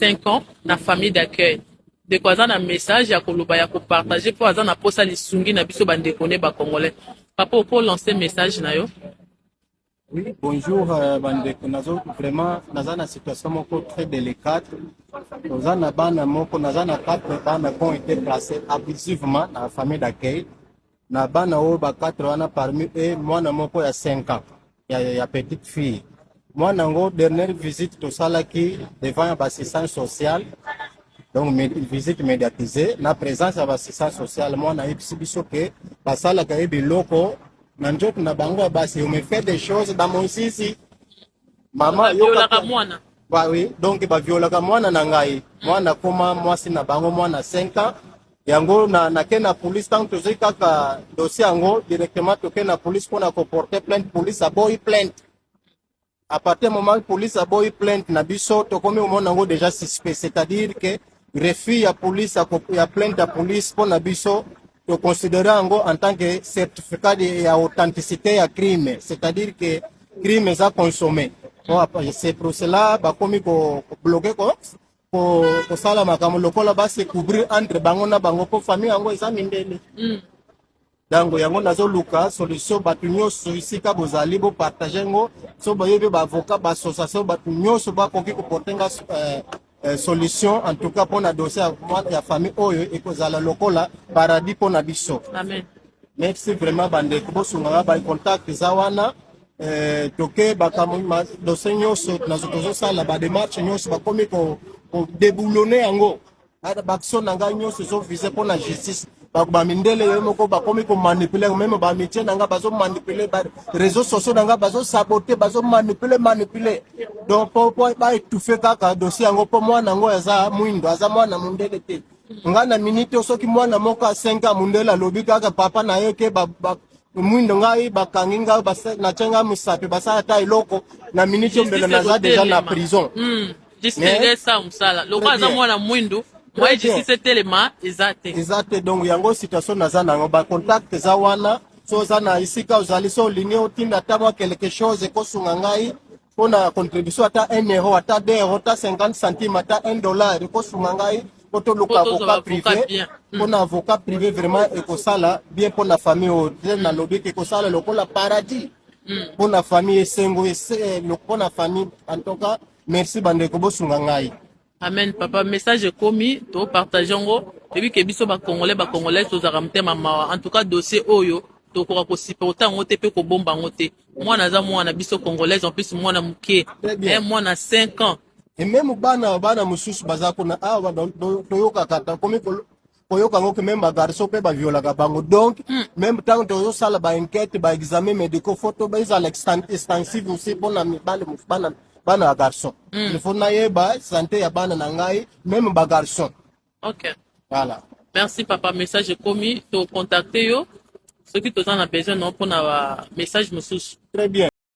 5 ans na famille d'accueil. Ndeko aza na message ya koloba, ya kopartager, mpo aza na posa lisungi na biso bandeko ne bacongolais. Papa, okolancer message na yo. Oui, bonjour bandeko. Nazo vraiment naza na situation moko très délicate. Toza na bana moko, naza na quatre bana qui ont été placés abusivement na famille d'accueil. Na bana oyo ba quatre wana, parmi eux mwana moko ya 5 ans ya petite fille. Mwana yango, dernière visite tosalaki devant ya baassistance sociale, donc visite médiatisée na présence ya baassistance sociale, mwana ayebisi biso ke basalaka ye biloko na nzoto na bango ya basi: "On me fait des choses dans mon sisi, mama." Baviolaka mwana. Ba, oui, donc baviolaka mwana na ngai. Mwana koma mwasi na bango, mwana 5 ans. Yango na nake na police. Ntango tozwi kaka dossier yango, directement toke na police mpona koporter plainte. Police aboyi plainte. À partir du moment police aboyi plainte na biso, tokomi komona yango déjà suspect, c'est-à-dire que refus ya police ya plainte ya police, mpo na biso toconsidérer yango en tant que certificat ya authenticité ya crime, c'est-à-dire que crime eza consommé. Bon, c'est pour cela bakomi kobloquer, kosala makambo lokola base couvrir entre bango na bango, mpo famille yango eza mindele. Yango yango nazoluka solution. Bato nyonso esika bozali, bopartager yango. So boyebi baavocat, baassociation, bato nyonso bakoki koporter nga solution, en tout cas mpona dossier ya famille oyo, ekozala lokola paradis mpona biso. Amen. Merci vraiment bandeko, bosungaka. Bacontact eza wana. Toke bakambo dossier nyonso tozosala, badémarche nyonso bakomi kodéboulonner yango. Baaction na ngai nyonso ezoviser mpo na justice. Bamindele yo moko bakomi komanipuler même baamitié na ngai, bazomanipuler réseaux sociaux na ngai, bazosaboter, bazomanipuler, manipuler, donc po baétouffer kaka dossier yango, mpo mwana yango aza mwindo, aza mwana mondele te. Ngai na minute oyo, soki mwana moko ya 5 ans mondele alobi kaka papa na ye ke mwindo, ngai bakangi ngai, natie ngai mosapi, basala ata eloko, na minute oyo mbele naza déjà na prison. Justice esa mosala lokola aza mwana mwindu, moye justice etelema eza te. Eza te. Donc yango situation naza nango. Bacontact eza wana. So oza na esika ozali, so olingi otinda ata mwa quelque chose, ekosunga ngai mpona contribution, ata 1 euro, ata 2 euro, ata 50 centime, ata 1 dollar, ekosunga ngai po toluka avocat privé. Mpona avocat privé vraiment ekosala bien mpona famille oyo te. Nalobi ke ekosala lokola paradis mpona famille, esengo mpona famille. En tout cas, merci bandeko, bosunga ngai. Amen papa, message ekomi, topartager yango. Toyebi ke biso bacongolais, bacongolais tozalaka motema mawa. En tout cas, dossier oyo tokoka kosupporter yango te mpe kobomba yango te. Mwana aza mwana biso congolaise, en plus mwana moke, mwana 5 ans. Et même bana mosusu baza kuna awa, toyokaka, tokomi koyoka yango ke même bagarçon mpe baviolaka bango. Donc même ntango tozosala baenquête, baexamen médicaux, faut to ezala extensive aussi mpona mibale, bana, bana ya garçon. Il faut nayeba santé ya bana na ngai, même bagarçon. Ok. Voilà. Merci papa, message ekomi. Tocontacter yo soki toza na besoin no mpona bamessage mosusu. Très bien.